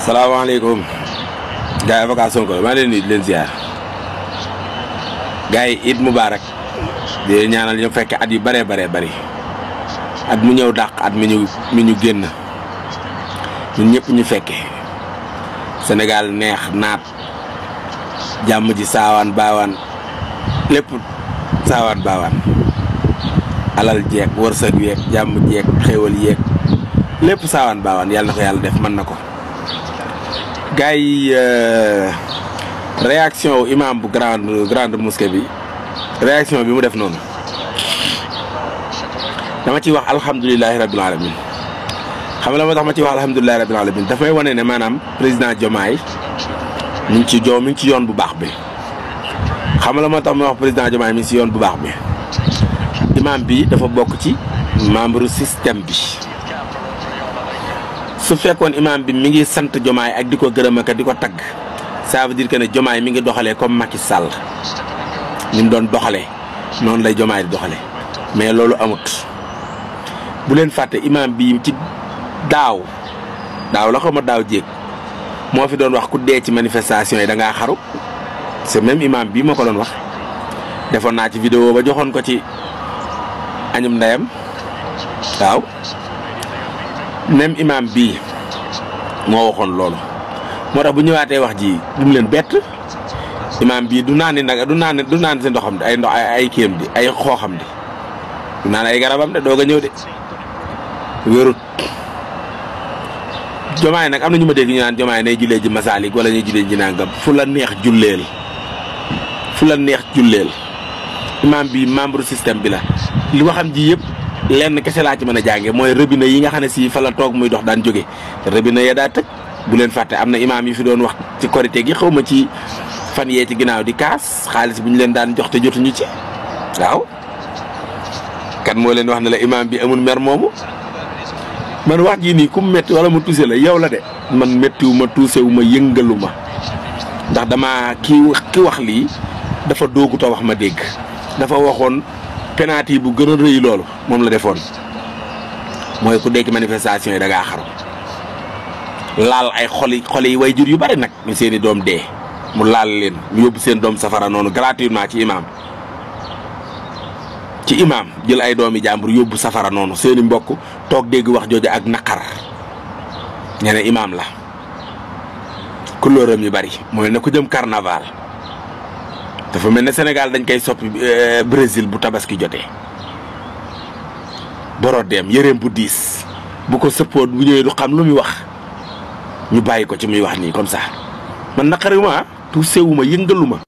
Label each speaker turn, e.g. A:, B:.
A: salaamaaleykum gars yi avocat Sonko maa leen di leen ziar gars yi Eid Mubarak di ñaanal ñu fekk at yu bëree bëri at mu ñëw dàq at mi ñu génn ñun ñëpp ñu fekke Sénégal neex naat jàmm ji saawaan baawaan lépp saawaan baawaan alal jeeg wërsëg yeeg jàmm jeeg xéewal yeeg lépp saawaan baawaan yàlla na ko yàlla def mën na ko. gars yi réaction imam bu grande mosquée bi réaction bi mu def noonu dama ciy wax alhamdulilahi rabbil alamin xam nga la moo tax ma ciy wax alhamdulilahi rabbil alamin dafay wane ne maanaam président Diomaye mi ngi ci yoon bu baax bi. xam nga la moo tax ma wax président Diomaye mi ngi ci yoon bu baax bi imam bi dafa bokk ci membre système bi. su fekkoon imam bi mi ngi sant Diomaye ak di ko gërëm ak di ko tagg ça veut dire que ne Diomaye mi ngi doxalee comme Macky Sall ni mu doon doxalee noonu lay Diomaye di doxalee mais loolu amut. bu leen fàtte imam bi ci daaw la xaw ma daaw jéeg moo fi doon wax ku dee ci manifestation yi da ngaa xaru c'est même imam bii moo ko doon wax defoon naa ci vidéo ba joxoon ko ci añum ndeyam waaw. même imam bii moo waxoon loolu moo tax bu ñëwaatee wax ji du mu leen bett imam bii du naan si ndoxam di ay kéem di ay xooxam di du naan ay garabam de doog a ñëw de wérut. Diomaye nag am na ñu ma dégg ñu naan Diomaye nay jullee ji Masalik wala ñuy jullee ji nangam fu la neex julleel imam bii membre système bi la li waxam ji yëpp lenn kese laa ci mën a jànge mooy robinet yi nga xam ne si fa la toog muy dox daan jóge robinet ya daa tëj. bu leen fàtte am na imaam yi fi doon wax ci korité gi xaw ma ci fan yee ci ginnaaw di kaas xaalis bu ñu leen daan jox te jotuñu ci waaw. kan moo leen wax ne la imaam bi amul mer moomu man wax jii nii ku mu métti wala mu tuuse la yow la de man méttiwu ma tuuse wu ma yëngalu ma ndax dama ki wax lii dafa doogu ta wax ma dégg dafa waxoon. penalty bu gën a rëy loolu moom la defoon mooy ku dekk manifestation yi da ngaa xaru laal ay xol yi way jur yu bari nag ñu seeni doom dee mu laal leen ñu yóbbu seen doom safara noonu gratuitement ci imam jël ay doomi jàmbur yóbbu safara noonu seeni mbokk toog dégg wax jooju ak naqar ñene imam la couleuram yu bari mooy ne ku jëm carnaval dafa mel ne Sénégal dañ koy soppi Brésil bu tabaski jotee borodeem yëreem bu diis bu ko sëppoon bu ñëwee du xam lu muy wax ñu bàyyi ko ci muy wax nii comme ça man naqariwuma tuusewuma yëngaluma